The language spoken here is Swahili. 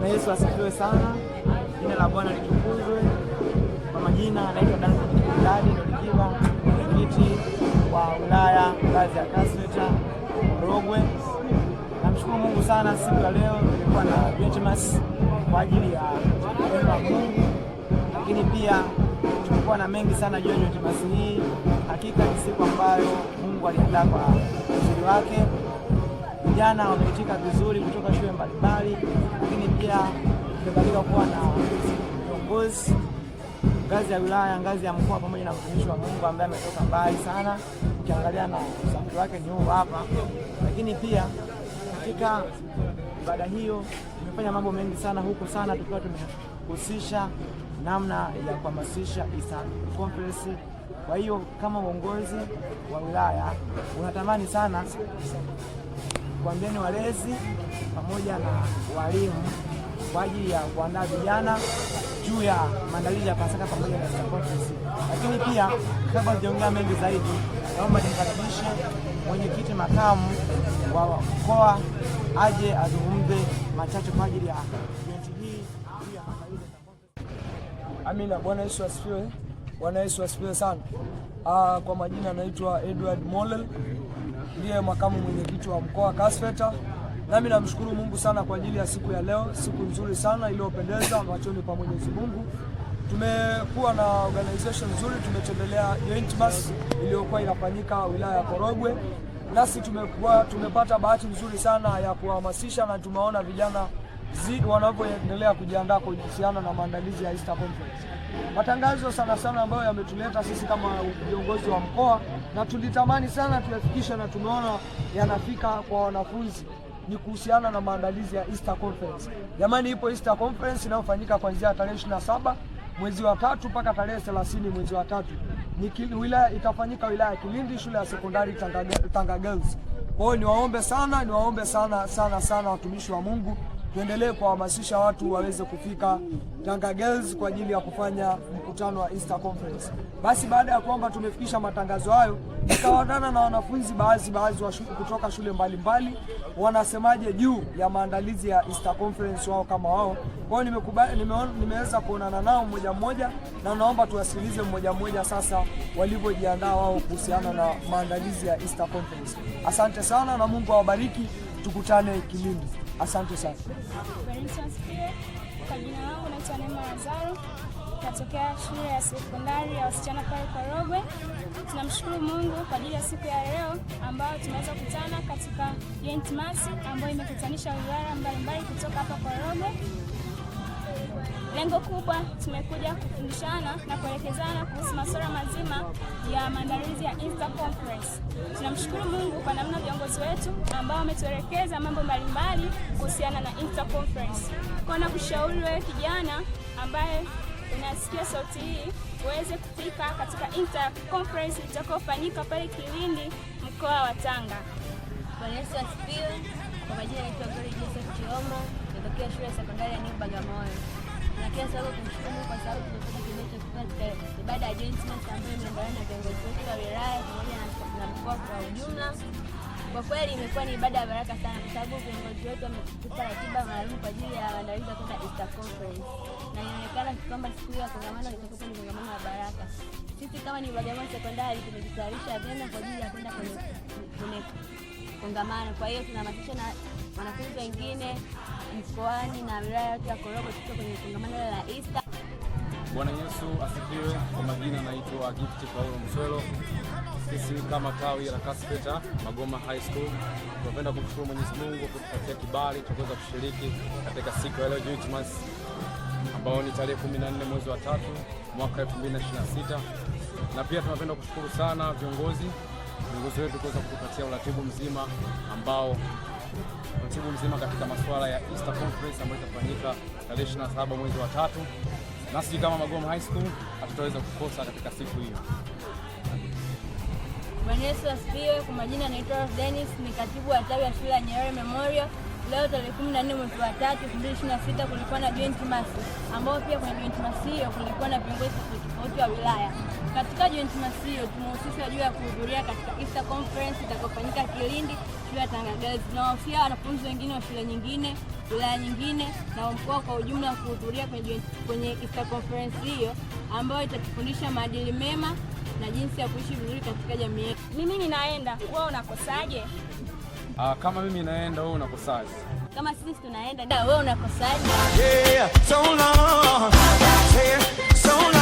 Yesu asifiwe sana. Jina la Bwana litukuzwe. Kwa majina anaitwa Duncan Kidadi Dolikiva, mwenyekiti wa wilaya ngazi ya Kasweta Korogwe. Namshukuru Mungu sana, siku ya leo tulikuwa na Joint kwa ajili ya neno la Mungu, lakini pia tumekuwa na mengi sana juu ya Joint Mass hii. Hakika ni siku ambayo Mungu aliandaa kwa uzuri wake. Vijana wameitika vizuri kutoka shule mbalimbali, lakini pia tumebahatika kuwa na viongozi ngazi ya wilaya, ngazi ya mkoa, pamoja na mtumishi wa Mungu ambaye ametoka mbali sana. Ukiangalia na usafiri wake ni huu hapa, lakini pia katika ibada hiyo tumefanya mambo mengi sana huku sana tukiwa tumehusisha namna ya kuhamasisha Easter Conference. Kwa hiyo kama uongozi wa wilaya unatamani sana kuambieni walezi pamoja na walimu kwa ajili ya kuandaa vijana juu ya maandalizi ya Pasaka pamoja na Easter Conference. Lakini pia kabla sijaongea mengi zaidi, naomba nimkaribishe mwenyekiti makamu wa mkoa aje azungumze machache kwa ajili ya event hii juu ya maandalizi ya Conference. Amina. Bwana Yesu asifiwe. Bwana Yesu asifiwe sana. Kwa majina naitwa Edward Molel, ndiye makamu mwenyekiti wa mkoa Kasfeta. Nami namshukuru Mungu sana kwa ajili ya siku ya leo, siku nzuri sana iliyopendeza machoni pa Mwenyezi Mungu. Tumekuwa na organization nzuri, tumetembelea Joint Mass iliyokuwa inafanyika wilaya ya Korogwe, nasi tumepata bahati nzuri sana ya kuhamasisha na tumeona vijana wanavyoendelea kujiandaa kuhusiana na maandalizi ya Easter Conference. Matangazo sana sana ambayo yametuleta sisi kama viongozi wa mkoa na tulitamani sana tuyafikishe na tumeona yanafika kwa wanafunzi ni kuhusiana na maandalizi ya Easter Conference. Jamani, ipo Easter Conference inayofanyika kuanzia tarehe 27 mwezi wa tatu mpaka tarehe 30 mwezi wa tatu. Ni wilaya itafanyika wilaya ya Kilindi, shule ya sekondari Tanga Girls. Kwa hiyo niwaombe sana sana sana watumishi wa Mungu tuendelee kuwahamasisha watu waweze kufika Tanga Girls kwa ajili ya kufanya mkutano wa Easter Conference. Basi baada ya kwamba tumefikisha matangazo hayo, nikaonana na wanafunzi baadhi wa kutoka shule mbalimbali, wanasemaje juu ya maandalizi ya Easter Conference wao kama wao. Kwa hiyo nimeweza kuonana nao mmoja mmoja, na naomba tuwasikilize mmoja mmoja sasa walivyojiandaa wao kuhusiana na maandalizi ya Easter Conference. Asante sana na Mungu awabariki, tukutane Kilindi. Asante sana. Bwana Yesu asifiwe. Kwa jina langu naitwa Neema Lazaro, natokea shule ya sekondari ya wasichana pale Korogwe. Tunamshukuru Mungu kwa ajili ya siku ya leo ambayo tumeweza kukutana katika Joint Mass ambayo imekutanisha wilaya mbalimbali kutoka hapa Korogwe. Lengo kubwa tumekuja kufundishana na kuelekezana kuhusu masuala mazima ya maandalizi ya Easter Conference. Tunamshukuru Mungu kwa namna viongozi wetu ambao wametuelekeza mambo mbalimbali kuhusiana na Easter Conference. Kwa na kushauri wewe kijana ambaye unasikia sauti hii uweze kufika katika Easter Conference itakayofanyika pale Kilindi, mkoa wa Tanga. Bwana Yesu asifiwe. Kwa majina naitwa Glory Joseph Chioma, natokea shule ya sekondari ya New Bagamoyo. Na kila sababu kumshukuru Mungu kwa sababu tumepata kibali cha kufika katika ibada ya Joint Mass ambayo imeandaliwa na viongozi wetu wa wilaya pamoja na mkoa kwa ujumla. Kwa kweli imekuwa ni ibada ya baraka sana kwa sababu viongozi wetu wametupa ratiba maalum kwa ajili ya maandalizi ya kwenda Easter Conference. Na inaonekana kwamba siku hiyo ya kongamano itakuwa ni kongamano la baraka. Sisi kama ni Bagamoyo Sekondari tumejitayarisha vyema kwa ajili ya kwenda kwenye kongamano. Kwa hiyo tunahamasisha na wanafunzi wengine mkoani na wilaya yote ya Korogwe tuko kwenye kongamano la Easter. Bwana Yesu asifiwe. Kwa majina naitwa Gift Paulo Mswelo. Sisi kama tawi la Kasfeta Magoma High School tunapenda kumshukuru Mwenyezi Mungu kutupatia kibali cha kuweza kushiriki katika siku ya leo Joint Mass ambao ni tarehe 14 mwezi wa tatu mwaka 2026, na pia tunapenda kushukuru sana viongozi wetu kuweza kutupatia uratibu mzima ambao uratibu mzima katika masuala ya Easter Conference ambayo itafanyika tarehe 27 mwezi wa tatu. Nasi kama Magoma High School hatutaweza kukosa katika siku hiyo. Bwana Yesu asifiwe. Kwa majina naitwa Rose Dennis, ni katibu wa tawi ya shule ya Nyerere Memorial. Leo tarehe 14 mwezi wa 3 2026 kulikuwa na joint mass, ambao pia kwenye joint mass hiyo kulikuwa na viongozi tofauti tofauti wa wilaya. Katika joint mass hiyo tumehusishwa juu ya kuhudhuria katika Easter Conference itakayofanyika Kilindi, shule ya Tanga Girls. Tunawahusia wanafunzi wengine wa shule nyingine, wilaya nyingine na mkoa kwa ujumla kuhudhuria kwenye Easter Conference hiyo ambayo itatufundisha maadili mema na jinsi ya kuishi vizuri katika jamii yetu. Mimi ninaenda, wewe unakosaje? Ah, kama mimi naenda, wewe unakosaje? Kama sisi tunaenda, wewe unakosaje? Yeah, so long. Yeah, so long.